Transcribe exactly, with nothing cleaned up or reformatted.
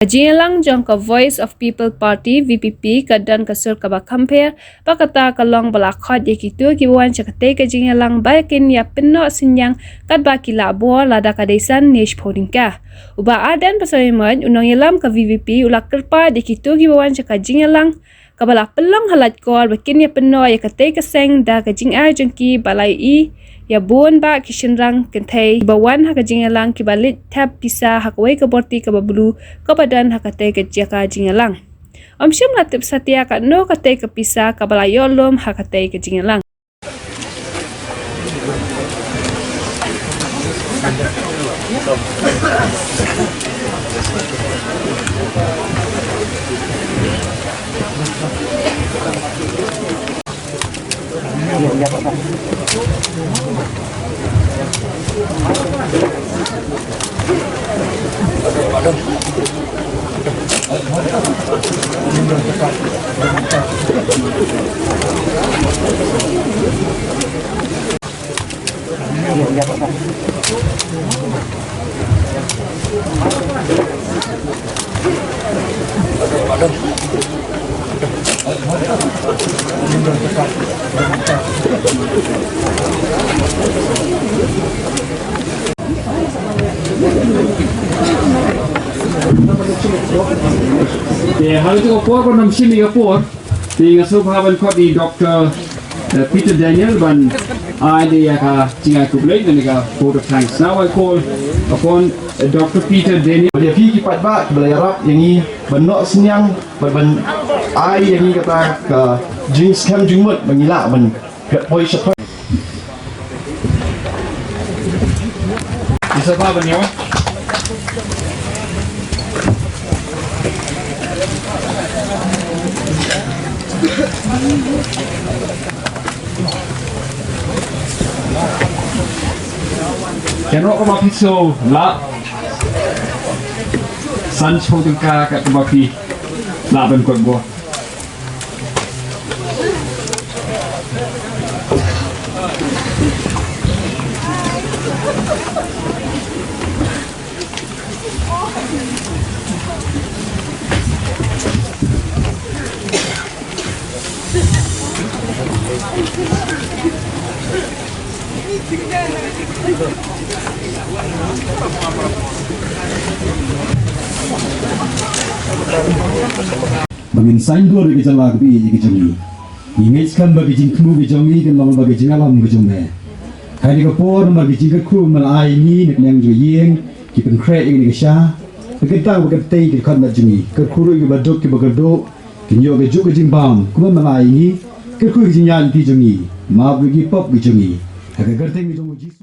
Ka jingïalang jong ka Voice of People Party, V P P, ka don ka sur kaba kham pher, ba kata ka long ba la khot ïa kito kiba wan sha katei ka jingïalang ba kin ïa pynnoh synñiang katba ki lah bor lada ka dei san ne shiphew tyngka. U Bah Ardent Basaiawmoit, u nongïalam ka V P P, u la kyrpad ïa kito kiba wan sha ka jingïalang kaba la pynlong ha Laitkor ba kin ïa pynnoh ïa katei ka seng da ka jingai jong ki ba la ïohi ïa bun bah ki shynrang kynthei ba wan ha ka jingïalang kiba leit thep pisa ha kawei ka borti kaba blue kaba don ha katei ka jaka jingïalang. Ym shym la tip satia katno katei ka pisa kaba la ïoh lum ha katei ka jingïalang. Te ha katu ka por, ban ym shim ïa ka por, te nga sngewbha ban khot ïa i Doctor, eh, Peter Daniel ban ai ïa ka jingai khublei ne ka vote of thanks. Now I call upon, eh, Doctor Peter Daniel. Ïa phi ki paidbah kiba la ïarap ïa ngi ban noh synñiang bad ban ai ïa ngi kata ka jingskhem jingmut ba ngi lah ban poi shaphang. Isa pa ba ngi wan. Ïa noh kaba phi shu lah san shiphew tyngka kat kaba phi lah ban kot bor. Ba ngin saiñdur ïa ka jylla kaba ïeit ïa ka jong ngi. Ngi ngeit skhem ba ka jingthmu ka jong ngi kan long ba ka jingïalam ka jong me. Kane ka por namar ka jingkyrkhu me la ai ïa ngi na ka liang jong ka ïing, ki pynkhreh ïa kane ka sha. Ba kata ba kata ka dei ka khot mat jong ngi. Kyrkhu ruh ïa ki baduk ki bakordor, kin ïoh kajuh ka jingbam kumba me la ai ïa ngi. Kyrkhu ïa ka jingïaid lynti jong ngi. Map ïa ki pop ka jong ngi. Ha ka kyrteng ka jong u Jisu.